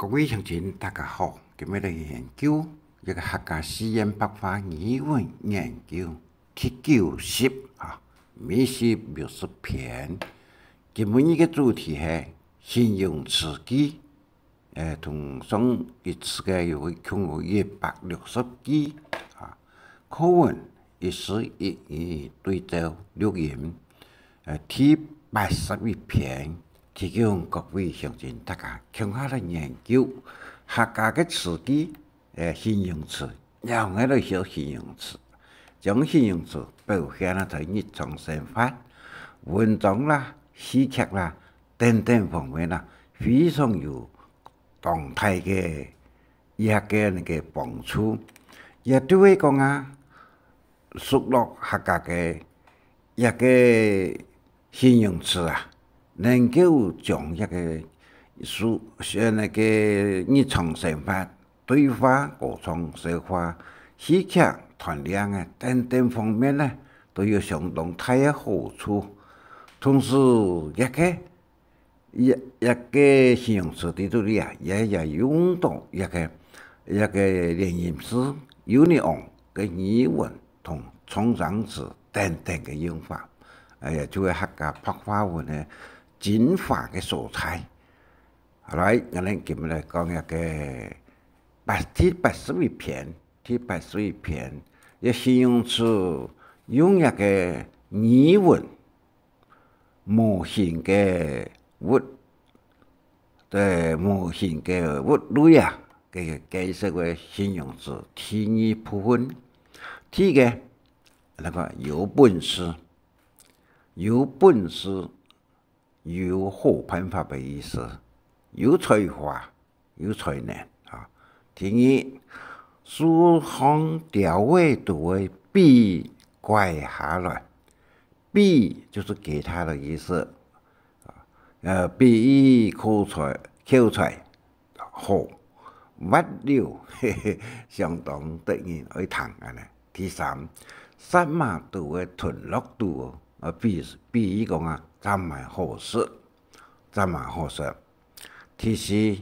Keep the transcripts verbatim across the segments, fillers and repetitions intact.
各位鄉親，大家好，今日來研究這个客家四縣白話語文研究第九集啊，每集六十篇。今晡日个主題係形容詞句，呃，同上一次个有共有一百六十句啊。課文一字一語對照錄音，呃，第八十一篇，提供各位鄉親大家共下來研究客家个詞句，呃，形容詞，仰般來形容詞，將形容詞表現在日常生活、文章啦、戲劇啦等等方面啦，非常有當大个一个那个幫助。也就係講啊，熟絡客家个一个形容詞啊，能夠將一个事，呃，那个日常生活、對話、歌唱、說話、戲劇、揣令仔等等方面呢，都有相當大个好處。同時，一个一，一个形容詞在這裡啊，也，也用到一个，一个連音字、有呢昂个語文同狀聲詞等等个用法。哎呀，就係客家白話文个精華个所在。好，來，𠊎等今日來講一个八，第八十一篇，第八十一篇，一形容詞用一个語文 無形个物，對，無形个物類啊，个解釋个形容詞第二部分。第一个，那个有本事，有本事，有好辦法个意思，有才華， 有才能啊。第二，樹項鳥仔都會飛乖下來，飛就係給他个意思啊。呃，比喻口才，口才好，滑溜，嘿嘿，相當得人愛聽恁呢。第三，殺馬都會吞落肚哦，啊，比，比喻講啊，真蠻好食，真蠻好食。 第四，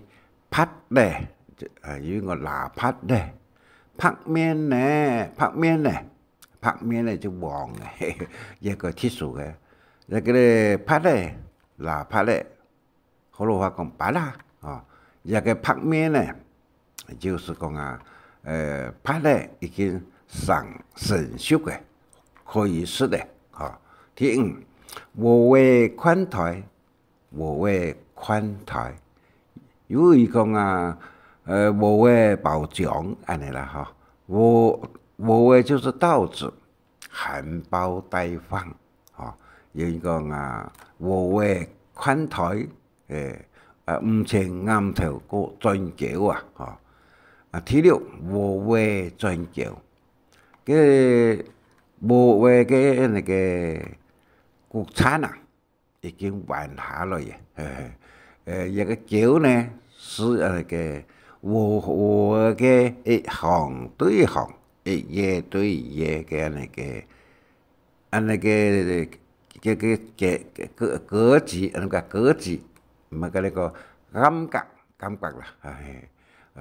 白咧，就，呃，有一个拉白咧，白面咧，白面咧，白面咧就黃咧，一个特殊个。那个咧，白咧，拉白咧，學老話講白啦，哦，一个白面咧，就係講啊，呃，白咧已經成，成熟个，可以食个，吼。第五，禾仔款待， 禾仔款待。有人講啊，呃，禾仔包漿恁呢啦，吼。禾，禾仔就係稻子，含苞待放，吼。有人講啊，禾仔款待，誒，啊，毋曾頷頭過轉角啊，吼。啊，第六，禾仔轉角。个禾仔个那个穀倉啊， 已經彎下來了。呃，一个角呢，係那个禾，禾个一行對一行，一葉對一葉个那个，啊，那个，个，个，个，个，格局，那个格局，毋係个那个感覺。 感覺啦，嘿。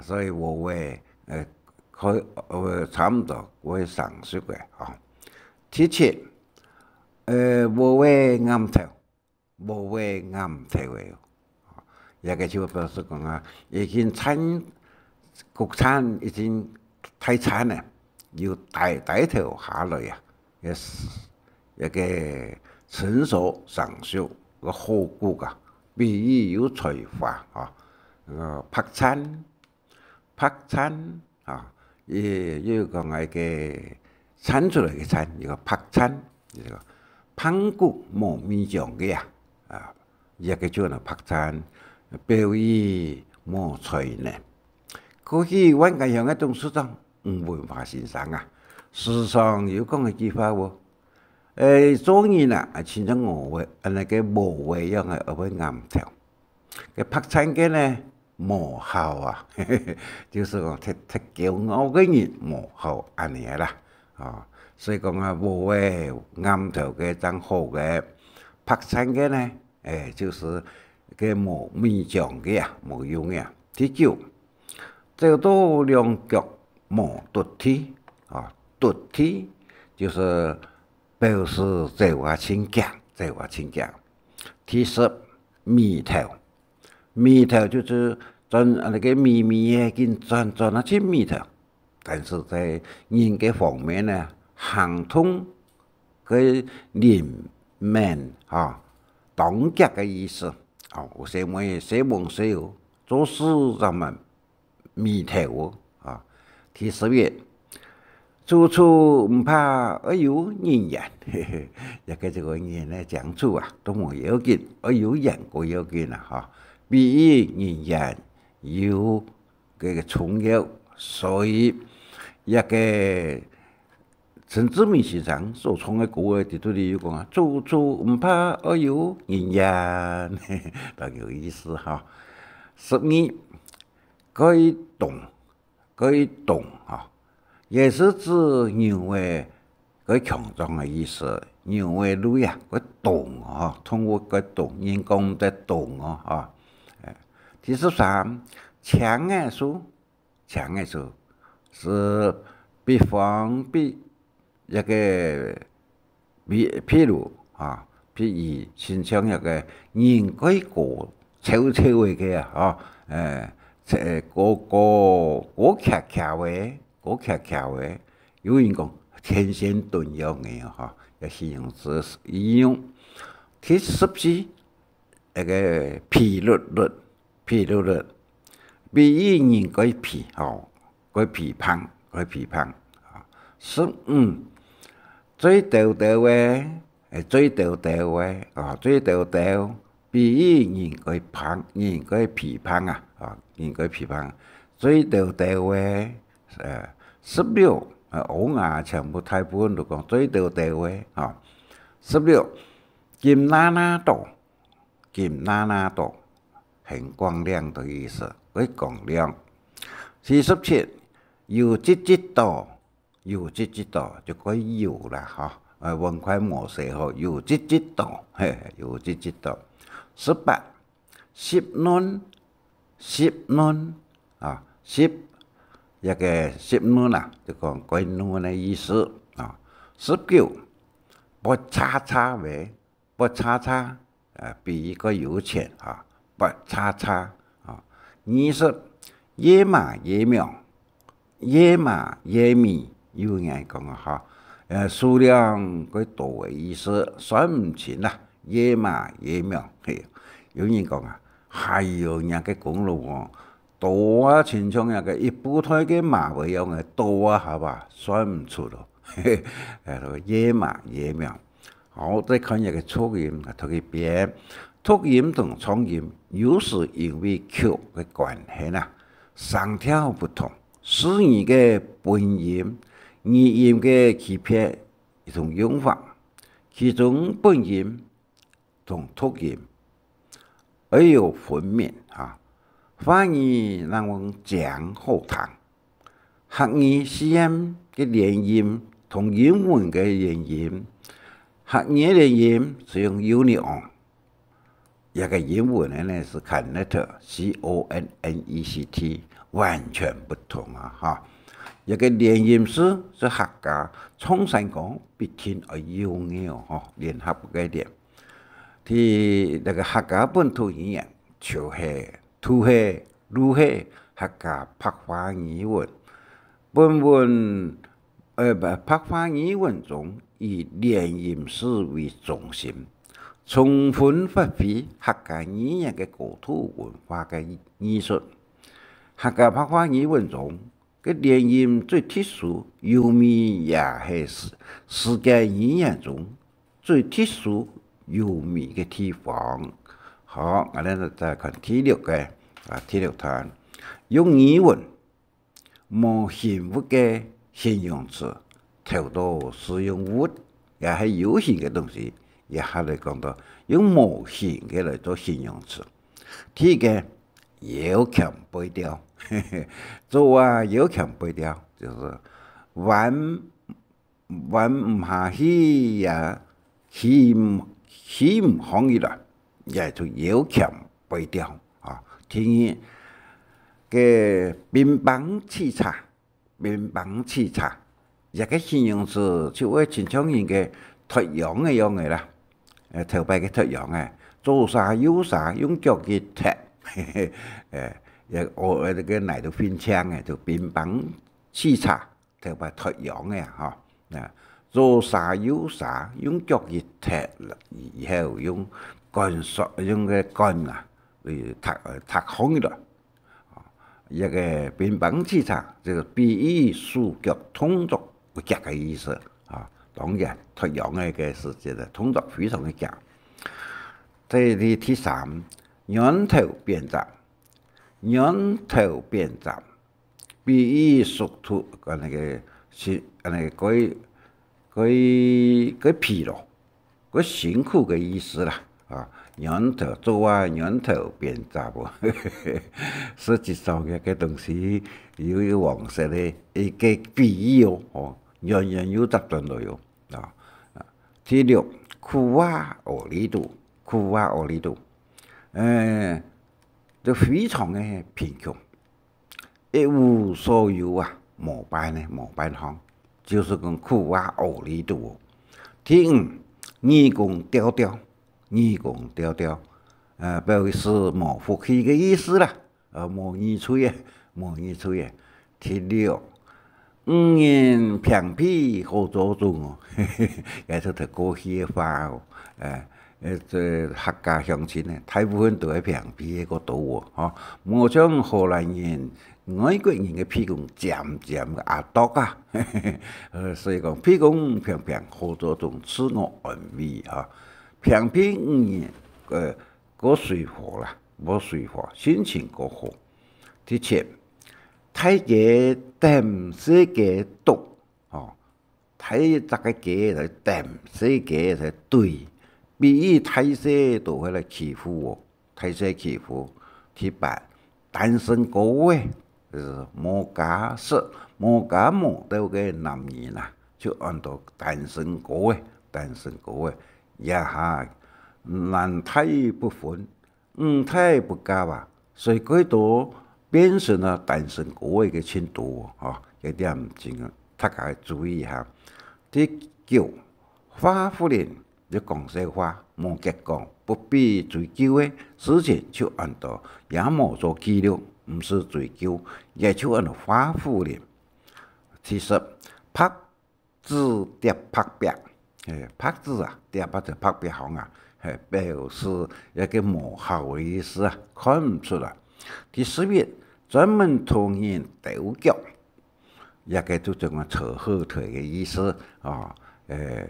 所以禾仔，呃，可，呃，差毋多會成熟个，吼。第七，呃，禾仔頷頭，禾仔頷頭个，這个就表示講啊，已經田，穀田已經大田了，有大，大頭下來啊，也係， 一个成熟成熟个好穀啊，比喻有才華啊，呃，白田，白田啊，也，也有講一个田出來个田，一个白田，一个白穀無米漿个啊，啊，一个就係白田，表喻無才能。過去萬家鄉个董事長吳文華先生啊，時常有講一句話哦， 誒，做人啊，啊，親像禾仔，恁呢个禾仔樣个，愛會頷頭。該白田个呢，無效啊，就係講忒，忒驕傲个人無效恁呢啦。哦，所以講啊，禾仔頷頭个正好个，白田个呢，誒，就係个無米漿个啊，無用个啊。第九，走到兩腳無著地，啊，著地就係表示走啊盡遽，走啊盡遽。第十，尾頭，尾頭就係轉，啊，該个尾尾仔緊轉，轉啊盡尾頭。但係在人个方面呢，行動个臨門，哈，當遽个意思。哦，有細妹，細妹細哦，做事正蠻尾頭哦，啊。第十一，處處毋怕愛有人緣，嘿嘿，這个，這个人呢，講處啊，都無要緊，愛有人較要緊啊，哈。比喻人緣有个重要，所以這个 陳志明先生所唱个歌个底肚裡有講啊，處處毋怕愛有人緣，當有意思哈。十二，該動，該動哈，也係指牛仔該強壯个意思，牛仔類啊，該動哦，動物該動，人講得動哦，哈。哎，第十三，青个樹， 青个樹，係比方比一个，比，譬如，啊，譬如親像一个人該高蹺蹺个个啊，啊，呃，這高，高，高蹺蹺个，高蹺蹺个，有人講天生鈍樣个哈，這形容詞應用。第十四， 該个肥碌碌，肥碌碌，比喻人該肥，吼，該肥胖，該肥胖。啊，十五，嘴兜兜个，誒，嘴兜兜个，啊，嘴兜兜，比喻人該胖，人該肥胖啊，啊，人該肥胖。嘴兜兜个，呃，十六，呃，烏鴉全部大部分都講嘴兜兜个，啊。十六，金娜娜多， 金娜娜多，很光亮个意思，會光亮。四十七，油唧唧多，油唧唧多，就該油啦，吼，呃，碗筷無洗好，油唧唧多，嘿，油唧唧多。十八，濕潤，濕潤，啊，濕，這个濕潤啊，就講該潤个意思，啊。十九，發叉叉个， 發叉叉，呃，比喻該有錢哈，發叉叉，啊。二十，野馬野貓，野馬野咪，有人講啊哈，呃，數量較多个意思，算毋清啦，野馬野貓，嘿，有人講啊，哎喲，若个公路哦， 多啊，親像該个一部隊个馬尾樣个多啊，好吧，算毋出咯。嘿嘿，呃，野馬野貓。好，再看一个讀音，啊，讀一遍。讀音同唱音有時因為曲个關係呢，聲調不同，使語个本音、語音个區別同用法，其中本音 同讀音，愛有分明哈。華語人講靚好聽，客語四縣个連音同英文个連音，客語个連音係用union，這个英文个呢係connect，C O N N E C T，完全不同啊哈。這个連音詞係客家長山歌必定愛用个哦，吼，聯合个聯。 在這个客家本土語言，就係、就係、就係客家白話語文。本文，呃，不，白話語文中以連音詞為中心，充分發揮客家語言个高度文化个藝術。客家白話語文中， 个連音最特殊、優美，也係世，世界語言中最特殊、優美个地方。好，𠊎等再看第六个，啊，第六段，用語文，無形物个形容詞，頭到使用物，也係有形个東西，也還來講到用無形个來做形容詞。第一个， 腰撿背碉，做啊腰撿背碉，就係彎，彎毋下去呀，起毋，起毋䟘起來，也就腰撿背碉啊。第二，个冰崩洎杈，冰崩洎杈，這个形容詞就會親像人个脫秧个樣个啦。呃，頭擺个脫秧个，左儕右儕用腳去踢，嘿嘿，呃，也，哦，呃，該个泥都變青个，就冰崩洎杈，頭擺脫秧个吼，啊，左儕右儕用腳去踢了以後，用摜槳，用个摜啊，呃，踢，呃，踢䟘起來。 一个冰崩洎杈，就係比喻手腳動作會遽个意思啊。當然，脫秧个个時節呢，動作非常个遽。這係第三，源頭貶值，源頭貶值，比喻速度，該个是，該个過，過，過疲勞。 較辛苦个意思啦。啊，源頭做啊，源頭貶值哦。實際上，這个東西有一个黃色个一个比喻哦，哦，源源又接轉來哦。啊，啊，第六，苦啊，何里肚，苦啊，何里肚。呃，就非常个貧窮。 一無所有啊，無辦呢，無辦法，就係講苦啊，何里肚哦。第五，耳公吊吊，耳公吊吊，呃，表示無福氣个意思啦，呃，無耳垂个，無耳垂个。第六，女人平皮好做種哦，也係忒過去个話哦，呃， 呃，這客家鄉親呢，大部分都係平皮个較多哦，吼。無像荷蘭人、外國人个鼻公尖尖个阿啄啊，呃，所以講鼻公平平好做種自我安慰啊。平皮女人，呃，較隨和啦，無隨和，心情較好。第七，大雞等細雞啄，吼， 大隻个雞來等細雞來追，比喻大細都會來欺負哦，大細欺負。第八，單身哥个，就係無家室、無家無竇个男人啊，就安到單身哥个，單身哥个，這下男大不婚， 女大不嫁啊，所以蓋多變成啊單身哥个盡多哦，吼，這點請大家注意一下。第九，話婦人，就講笑話，無結果，不必追究个事情就安到也無做記錄，毋使追究，也就安到話婦人。第十，白 紙疊白壁，嘿，白紙啊，疊啊就白壁項啊，嘿，表示一个無效个意思啊，看毋出來。第十一，專門同人鬥腳，這个就係講扯後腿个意思啊，呃，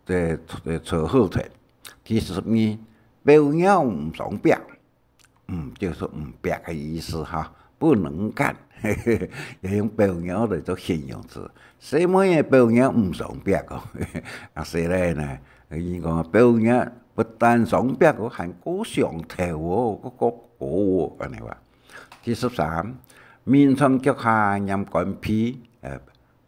這，這扯後腿。第十二，鴞鳥毋上壁， 嗯，就係毋壁个意思哈，不能幹，也用鴞鳥來做形容詞。細妹仔鴞鳥毋上壁哦，啊，細倈呢，人講鴞鳥不但上壁哦，還過上頭哦，過，過高哦，恁呢話。第十三，眠床腳下拈官被，呃，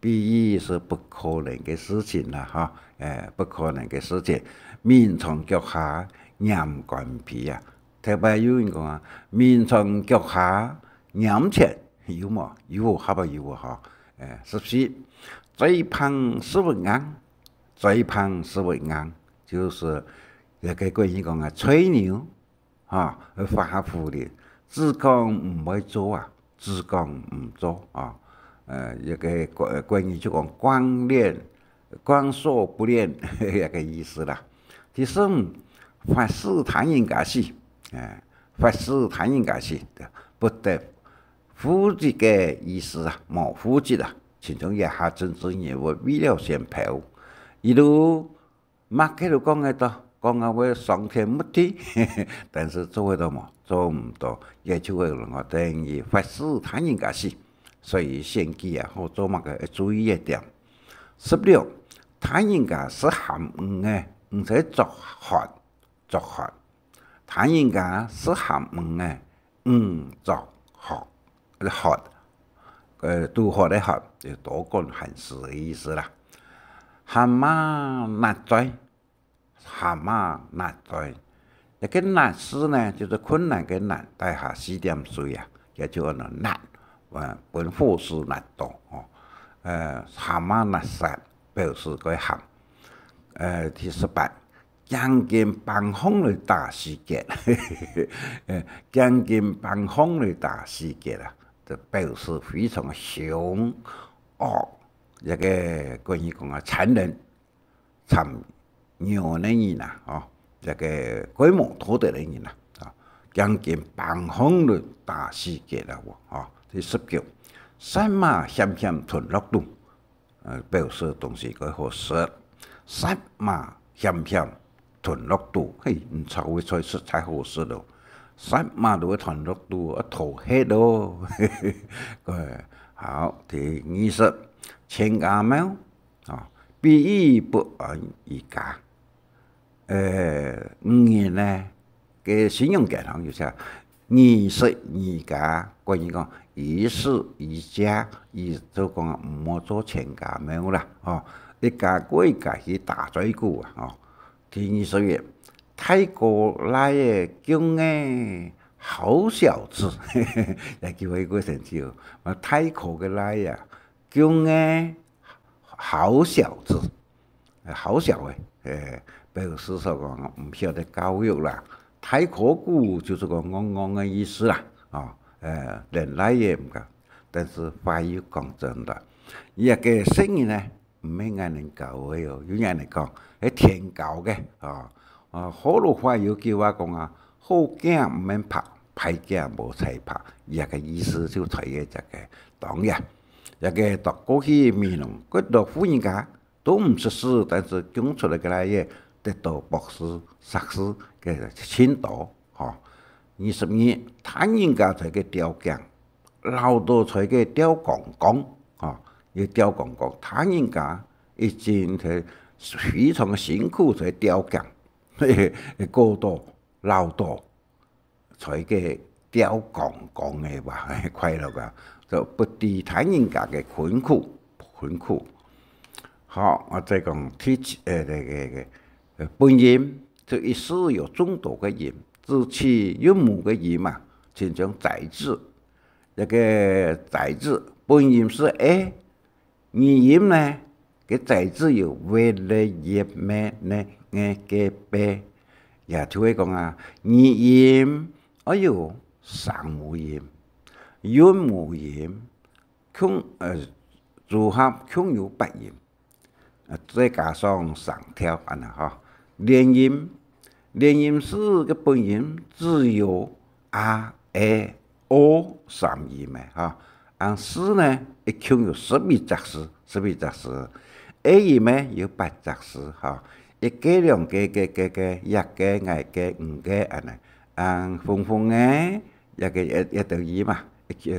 比喻係不可能个事情啦，吼，誒，不可能个事情。眠床腳下拈官被啊，頭擺有人講啊，眠床腳下拈錢，有無？有哦，下擺有哦，吼。誒，十四，嘴碰食物硬，嘴碰食物硬，就係這个國語講啊，吹牛， 哈，畫虎呢，只講毋會做啊，只講毋做啊。呃，這个國，國語就講光練，光說不練，這个意思啦。第十五，罰死他人家死，誒，罰死他人家死，不得負責个意思啊，無負責啊，親像這下政治人物為了選票，一路 麼个都講得到，講啊會傷天沒地，但係做得到無？做毋到，也就會讓𠊎等於罰死他人家死。所以選舉啊，好做麼个愛注意一點。十六，他人家食鹹魚个，毋使作渴，作渴。他人家食鹹魚个， 毋作渴，渴，呃，肚渴个渴，就多管閒事个意思啦。蝦蟆捺嘴，蝦蟆捺嘴，這个捺字呢，就係困難个難，底下四點水啊，該就安到爉，啊，分火勢爉著，吼。呃，sama爉殺，表示該喊。呃，第十八，驚緊挷癀來打死結。呃，驚緊挷癀來打死結啊，就表示非常凶惡，這个關於講啊，殘忍、殘忍个人啊，吼，這个規模大个人啊，啊，驚緊挷癀來打死結啊，吼。第十九，殺馬險險吞落肚。 呃，表示東西蓋好食。殺馬險險吞落肚，嘿，毋著个菜實在好食咯。殺馬都會吞落肚，啊，吐血咯。哎，好，第二十，全家貓，啊，比喻不安於家。 呃，女人呢，个形容詞項有寫，二十二家，關於講一室一家，意思就講毋好做全家貓啦，吼，一家過一家去打嘴鼓啊，吼。第二十一，大哥倈仔，窮个好小子，這句話過神奇哦。啊，大哥个倈仔，窮个好小子。 呃，好小个，呃，表示說講毋曉得教育啦。大哥牯就係講戇戇个意思啦，哦，呃，連倈仔也毋教，但是話又講真个，這个細人呢，毋係𠊎等教个哦，有人來講，係天教个，哦，啊，學老話有句話講啊，好囝毋免拍，歹囝無在拍，這个意思就在於這个當然，這个到過去美濃國內婦人家 都毋識字，但是供出來个倈仔得到博士、碩士个盡多，吼。二十二，大人家在个吊頸，老到在个吊槓槓，吼，也吊槓槓，大人家已經係非常辛苦在吊頸，嘿嘿，過到老到 在个吊槓槓个吧，快樂啊，就不知大人家个困苦，困苦。好，𠊎再講第七，呃，該个，个，呃，本音，這一字有眾多个音，指取韻母个音嘛，親像宰制。這个宰制，本音係a， 語音呢，个宰制有v、l、y、m、n、ng、g、b，也就係講啊，語音愛有聲母音、韻母音，共，呃，組合共有八音，呃，再加上聲調恁呢吼。連音，連音字个本音只有a、e、o三音个吼。 恁字呢，一共有十一隻字，十一隻字。a音呢，有八隻字，吼。一个、兩个、个、个、个、一个、𠊎个、你个，恁呢。恁紅紅个，一个，一，一个音嘛，一，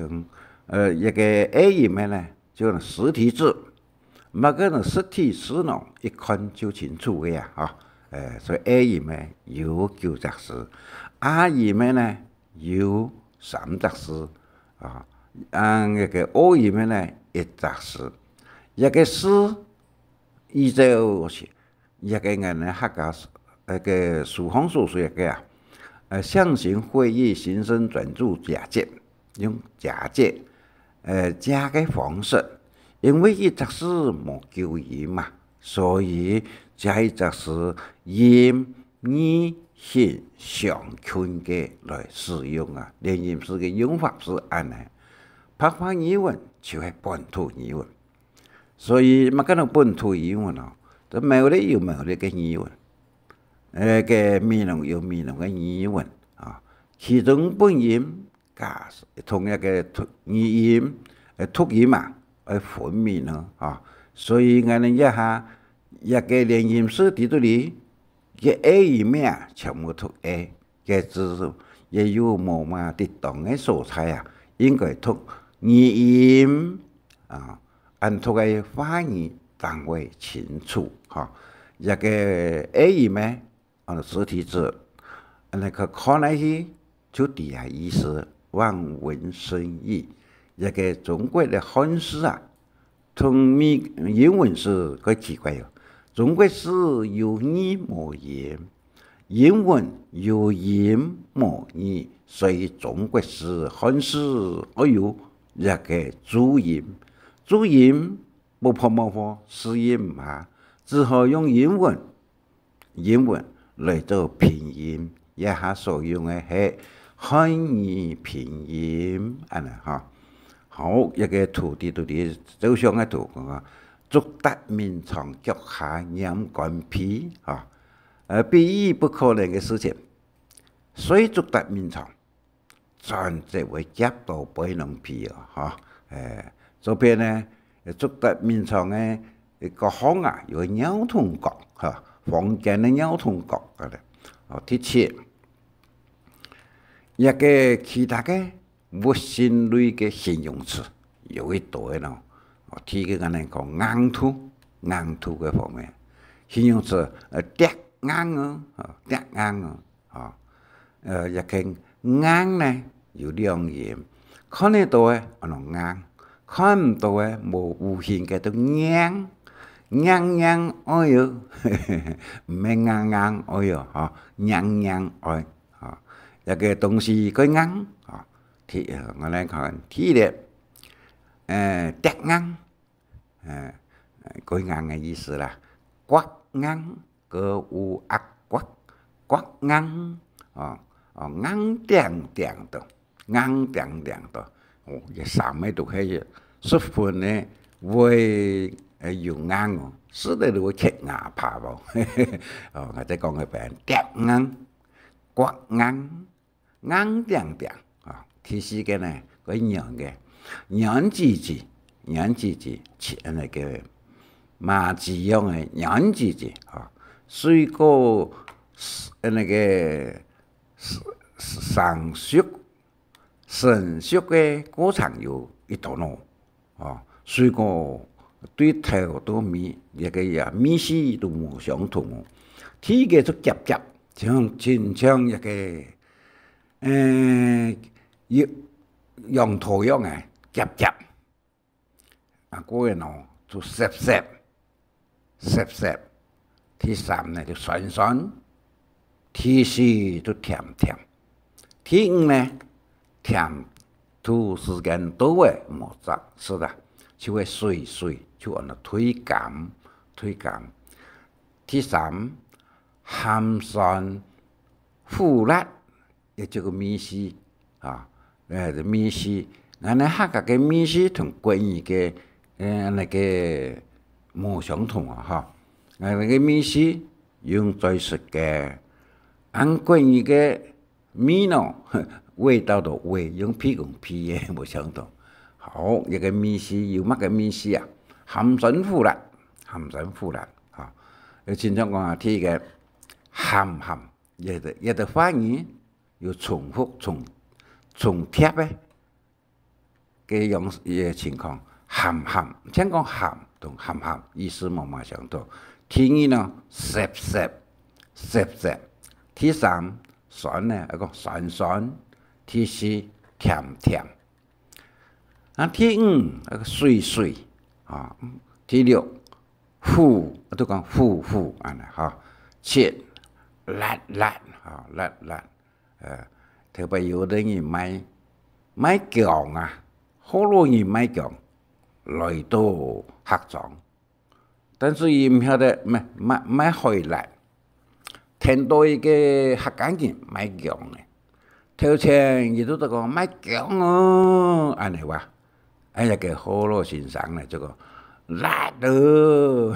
呃，一个a音个呢，就實體字。麼个呢，實體字呢，一看就清楚个啊，吼。呃，所以a音个有九隻字，a音个呢， 有三隻字，啊，恁該个o音个呢，一隻字。這个字，依照這个𠊎等客家，該个書項所說个啊，呃，象形會意，形聲轉注假借，用假借，呃，假个方式，因為一隻字無九音嘛，所以假一隻字，音 音形相近个來使用啊，連音字个用法係恁呢。白話語文就係本土語文，所以麼个叫本土語文哦？就苗栗有苗栗个語文，呃，个美濃有美濃个語文啊。其中本音 假使同一个讀，語音，呃，讀音嘛，愛分明咯，吼。所以𠊎等這下，這个連音字在這裡，个a音个啊，全部讀a，个字也有無麼个適當个所在啊，應該讀語音啊，恁讀个話語正會清楚，吼。這个a音个 啊，實體字，恁呢去看下去，就知啊意思，望文生義。這个中國个漢字啊，同美，英文字蓋奇怪哦。中國字有義無音，英文有音無義，所以中國字、漢字愛有這个注音。注音無破無破，字音毋下，只好用英文，英文來做拼音。這下所用个係漢語拼音，恁呢吼。好，這个圖，這圖，這照相个圖，講啊，竹達明床腳下拈官被，吼。呃，比喻不可能个事情，睡竹達明床，轉折會夾到背囊皮哦，吼。誒，左片呢，竹達明床个角項啊，有个尿桶角，吼，房間个尿桶角，恁呢。哦，第七，這个其他个物性類个形容詞，有一堆咯。哦，第一个，𠊎等講硬度，硬度个方面，形容詞，呃，硞硬哦，哦，硞硬哦，哦。呃，這个硬呢，有兩音，看得到个，安到硬，看毋到个，無，無形个，都硬，硬硬哀哦，毋係硬硬哀哦，吼，硬硬哀，吼。這个東西較硬，吼。第，呃，𠊎來看，第一个，呃，硞硬，呃，較硬个意思啦。刮硬，g u ak刮，刮硬，哦，哦，硬釘釘到，硬釘釘到。哦，這三个都係十分个會，呃，有硬哦，食了都會缺牙耙哦。哦，𠊎再講一遍，硞硬，刮硬， 硬釘釘，啊，第四个呢，較軟个，軟滋滋，軟滋滋，像該个麻糬樣个軟滋滋，啊，水果，呃，該个，成熟，成熟个過程有一段路。 哦，水果對頭到尾，這个呀，味緒都無相同哦。第一个就夾夾，像，親像一个，呃，有，楊桃樣个夾夾。啊，過个呢，就澀澀。 澀澀。第三呢，就酸酸。第四就甜甜。第五呢，甜度時間到个，無再食啦，就會水水，就安到退甘，退甘。第三，鹹酸苦辣， 也就个味緒，啊，呃，味緒，𠊎等客家个味緒同國語个，呃，該个無相同啊，哈。𠊎等个味緒用嘴食个，恁國語个味呢，味道个味，用鼻公鼻个無相同。好，這个味緒有麼个味緒啊？鹹酸苦辣，鹹酸苦辣，哈。又親像講啊，第一个鹹鹹， 這个，這个話語有重複、重，重疊个，个樣，个情況，鹹鹹，像講鹹同鹹鹹意思無麼相同。第二呢，澀澀，澀澀。第三，酸呢，愛講酸酸。第四，甜甜。 啊，第五，該个水水，啊，第六，苦，啊，都講苦苦，恁呢，哈。七，辣辣，哈，辣辣。呃，特別有个人賣，賣薑啊，學老人賣薑，來到客庄， 但是佢毋曉得賣，賣，賣海辣。聽到一个客家人賣薑个，頭前佢都在講賣薑哦，恁呢話。哎呀，該學老先生呢，就講辣哦，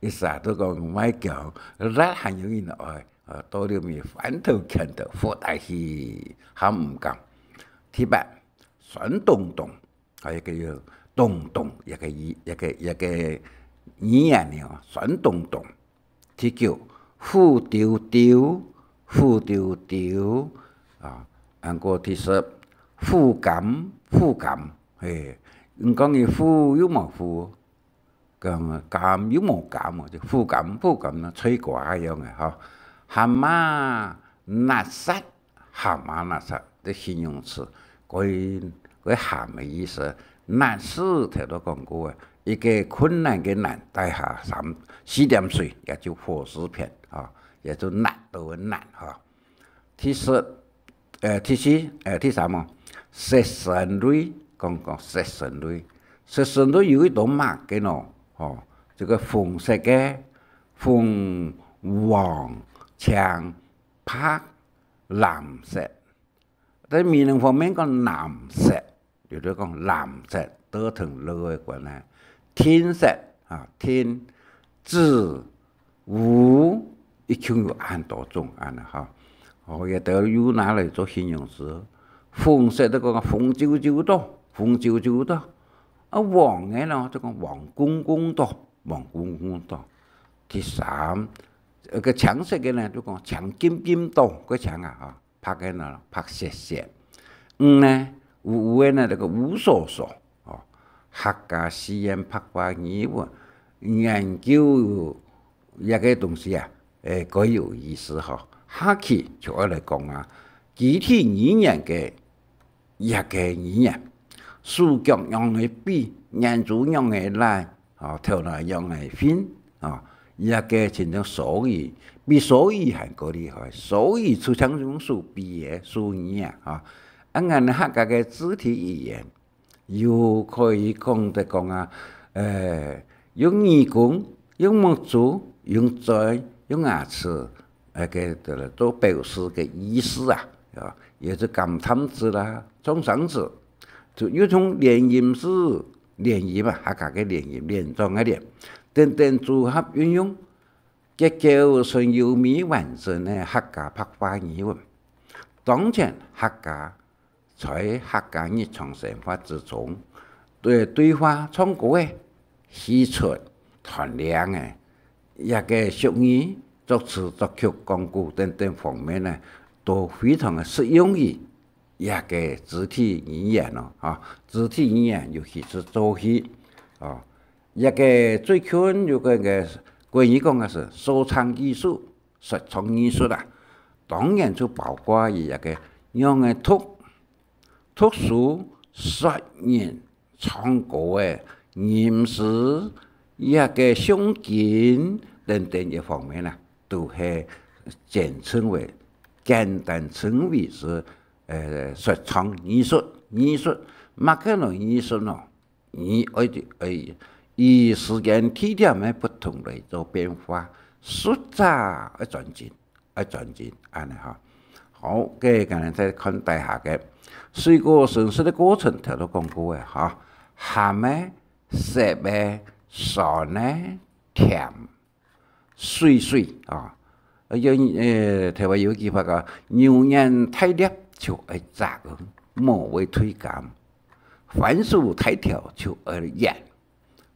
一儕都講賣薑，辣還有人愛，啊，到了面翻頭kend頭，發大氣，還毋敢。第八，酸咚咚。 啊，一个叫咚咚，一个語，一个，一个語言呢，酸咚咚。第九，苦丟丟，苦丟丟，啊，還過第十，苦甘，苦甘，嘿，你講佢苦又無苦， 甘，甘又無甘哦，就苦甘苦甘啦，脆瓜个樣个吼。鹹麻辣煞，鹹麻辣煞，這形容詞，該，該鹹个意思。辣字頭都講過个，一个困難个難，底下三，四點水，也就火字片啊。也就納豆个納吼。第四，呃，第四，呃，第三哦，色身類，講講色身類，色身類有一種麼个呢？吼，這个紅色个，紅、黃、青、白、藍色。在美濃方面講藍色，有兜講藍色，都同綠个關係。碇色啊，碇、紫、烏，一共有恁多種恁呢吼。哦，也都有拿來做形容詞。紅色就講紅啾啾个，紅啾啾个。啊，黃个呢，就講黃公公个，黃公公个。第三，呃，个青色个呢，就講青金金个，个青啊，哈。 白个呢，白雪雪。五呢，烏烏个呢，這个烏索索。哦，客家四縣白話語文研究這个東西啊，誒，蓋有意思吼。下去就愛來講啊，肢體語言个這个語言，手腳仰仔比，眼珠仰仔拉， 哦，頭腦仰仔勻，哦，這个親像手語，比手語還過厲害。手語就像用手比个手語啊，哦。啊，𠊎等客家个肢體語言，又可以講得講啊，呃，用耳公、用目珠、用嘴、用牙齒， 呃，个，个，都表示个意思啊，啊，也是感嘆詞啦，創傷詞，就又從連音詞，連音啊，客家个連音，連莊个連，等等組合運用，結構成優美完整个客家白話語文。當前客家 在客家日常生活之中，對，對話、唱歌个、戲齣、揣令个，這个俗語、作詞、作曲、講古等等方面呢，都非常个適用於這个肢體語言哦，哈，肢體語言，尤其是做戲，哦，這个最近有个，个國語講个係說唱藝術，說唱藝術啊，當然就包括於這个仰仔讀、 讀書、說人、唱歌个、吟詩、這个誦經等等一方面啊，都係簡稱為，簡單稱為係，呃，說唱藝術。藝術，麼个呢藝術呢？藝愛，愛，以時間地點个不同來做變化，術者愛專精。 愛專精，恁呢哈。好，該𠊎等再看底下个。水果成熟个過程，頭先講過个哈，鹹个、澀个、酸个、甜，水水啊。呃，有，呃，台灣有一句話講，牛眼大粒就愛摘，無會忒鹹；番薯大條就愛研，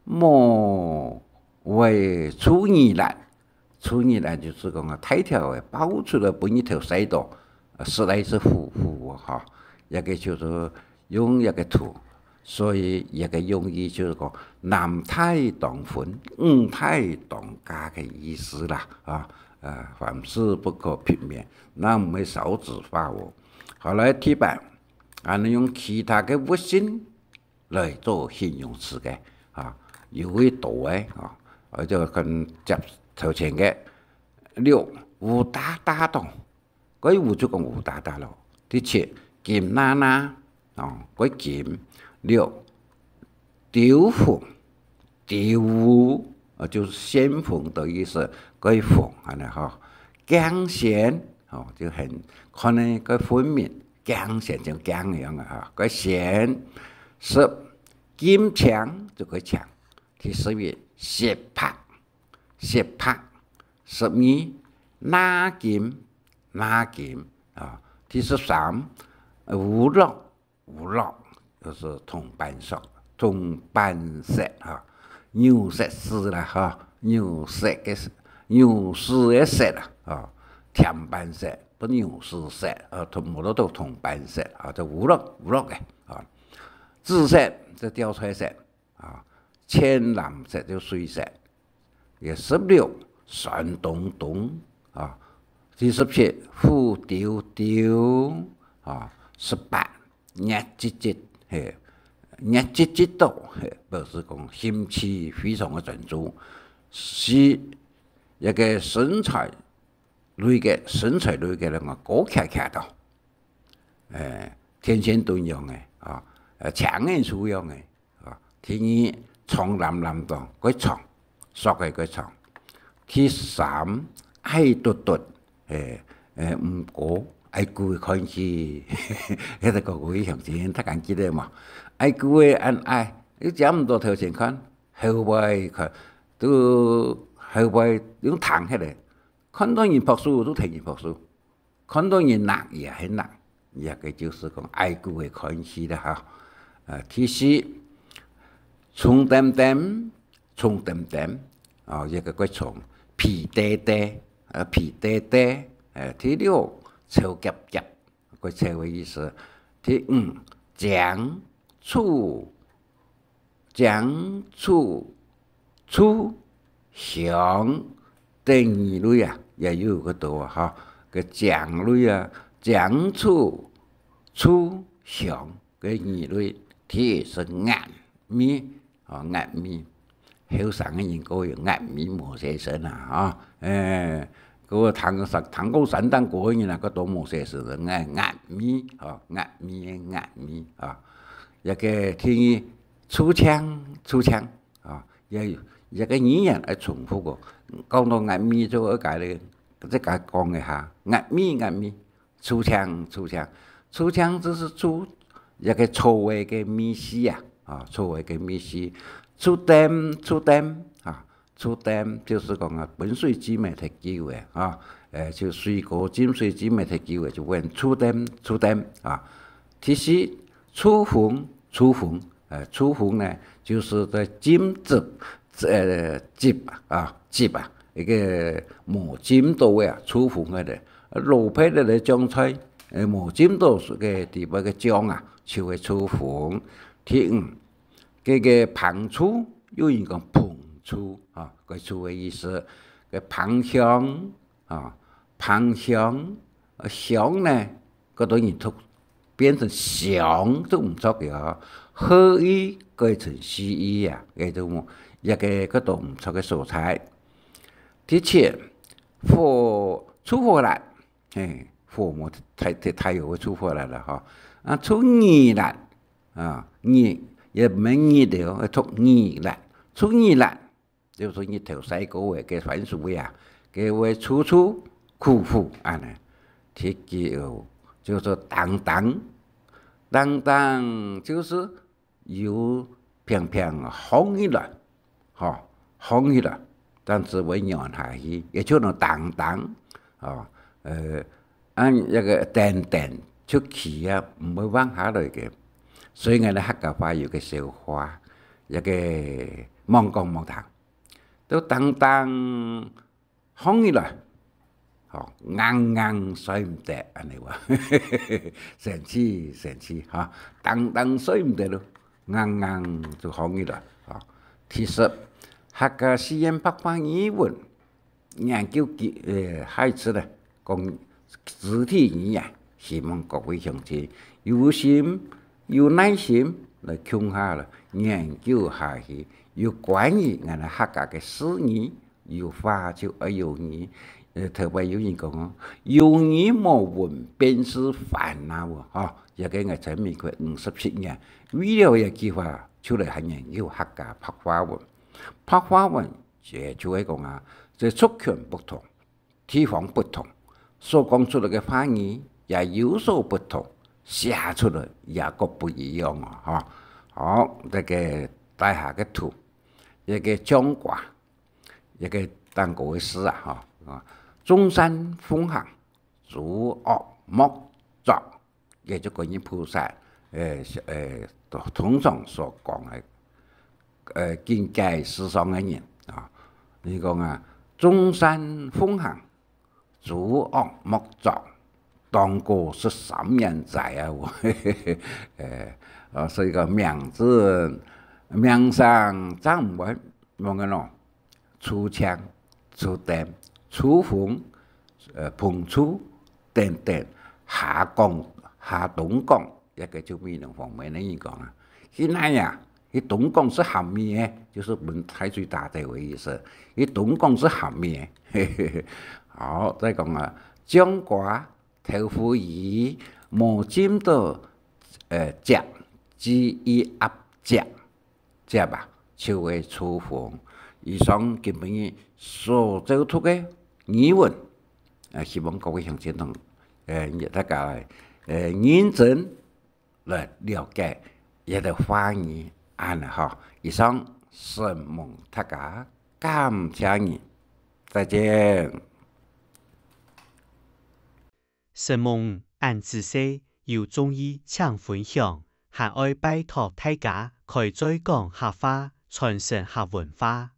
無會臭耳瀾。 臭耳瀾就係講啊，大條个，爆出來分日頭曬到，呃，實在係苦苦个哈。這个就係用這个圖，所以這个用意就係講，男大當婚，女大當嫁个意思啦，啊，呃，凡事不可平面，那毋會少子化哦。好，來，第八，啊，恁樣用其他个物性 來做形容詞个，啊，有幾多个，啊，𠊎就跟接頭前个。六，烏答答个，該烏就講烏答答咯。第七，金娜娜，啊，該金。六，丟紅，丟烏，啊，就係旋風个意思，該紅，恁呢哈。鏡仙，哦，就很，看呢，該分明， 鏡仙像鏡樣啊，哈，該仙。十，金青，就該青。第十一，雪白，雪白。十二，納金，納金啊。第十三，烏絡，烏絡，就係銅板色，銅板色哈，牛舌屎啦哈，牛舌个，牛屎个舌啊，哈，甜粄色， 不牛屎色，啊，同，無落到銅板色，啊，就烏絡，烏絡个，啊。紫色，就吊菜色，啊，淺藍色就水色。也十六，酸咚咚，啊，第十七，烏丟丟，啊，十八，熱唧唧，嘿，熱唧唧到，嘿，表示講心思非常个專注。十，一个身材類个，身材類个，恁樣高擎擎个，誒，電線杆樣个，啊，誒，青眼樹樣个，啊，第二，長攬攬个，較長，索个較長。第三，矮嘟嘟，誒，誒，毋高，矮牯个看起，該个各位鄉親，大家記得無？矮牯个恁矮，你遮毋到頭前看，後背看，都後背用挺起來，看到人拍手，都替人拍手。 看到人搦也係搦，這个就係講矮牯个看起啦哈。呃，第四，粗澹澹，粗澹澹，哦，這个較重，肥嗲嗲，呃，肥嗲嗲，呃，第六，瘦夾夾，較瘦个意思。第五，靚，粗， 靚、粗、粗、香等二類啊，也有个多啊，哈。个靚類啊，靚、粗、粗、香个二類，第一係顏面，哦，顏面。後生个人較有顏面無洗身啊，哈。誒，个聽過山，聽過山頂高个人啊，个都無洗身，顏，顏面，哦，顏面个顏面啊。這个第二， 粗靚，粗靚，啊，也，這个語言愛重複哦。講到顏面就愛改咧，再改講一下，顏面，顏面，粗靚，粗靚，粗靚就係粗，這个粗个个味緒啊，啊，粗个个味緒，粗澹，粗澹，啊， 粗澹，就係講啊，分水浸个忒久个，啊，誒，就水果浸水浸个忒久个，就會粗澹，粗澹啊。第四，粗紅，粗紅，誒，粗紅呢，就係在浸汁，誒，汁啊，汁啊，一个無浸到个啊，粗紅个咧，蘿蔔个咧，醬菜，誒，無浸到个地方个醬啊，就會粗紅。第五， 該个膨粗，有人講膨粗，啊，該粗个意思。該膨香，啊，膨香，呃，香呢，該等於讀，變成香都毋著个哦。h i改成c i啊，該種，這个，該都毋著个所在。第七，火，粗火辣，嘿，火無太，太，太有个粗火辣了哈。啊，粗耳辣， 啊，耳，也毋係耳了，愛讀耳力，粗耳力，就係日頭曬過个，个番薯啊，个會粗粗苦苦恁呢。第九，就係當當，當當就係有平平䟘起來，吼，䟘起來，但係會軟下去，也就能當當，吼，呃， 恁這个定定就企啊，毋會橫下來个。所以𠊎等客家話有个笑話，這个罔講罔聽，都當當䟘起來，吼，硬硬睡毋得，恁呢話。生趣，生趣，哈，當當睡毋得咯，硬硬就䟘起來，吼。第十，客家四縣白話語文 研究佢，呃，下一次呢，講肢體語言，希望各位鄉親有心、有耐心來共下來研究下去，有關於𠊎等客家个四語，有話就愛有語。呃，頭擺有人講哦，有語無文便是番啊，哦，吼，這个𠊎在美國五十七年，為了這句話，就來學研究客家白話文。白話文，這就係講啊，這族群不同， 地方不同，所講出來个話語也有所不同，寫出來也各不一樣哦，吼。好，這个底下个圖，這个象徵，這个當高个字啊，吼，啊，眾善奉行，諸惡莫作。 也就觀音菩薩，呃，呃，通常所講个，呃，警戒世上个人啊。你講啊，眾善奉行，諸惡莫作，當過十三年齋啊，我，呃，啊，所以講命真，命生正毋穩，望个咯。 粗青、粗澹、粗風、呃，膨粗等等，下講，下東講，一个就美濃方面个人講啊。去哪呀？去東講係鹹味个，就係分大水打走个意思。去東講係鹹味个，好，再講啊，醬瓜、豆腐乳，無浸到，呃，汁，只有鴨汁，汁啊，就會出紅。以上今晡日所接觸个語文，呃，希望各位鄉親同，呃，大家，呃，認真來了解這个話語，恁呢吼。以上，承蒙大家，感謝你，再見。承蒙恁仔細，有中意請分享，還愛拜託大家開嘴講客話，傳承客文化。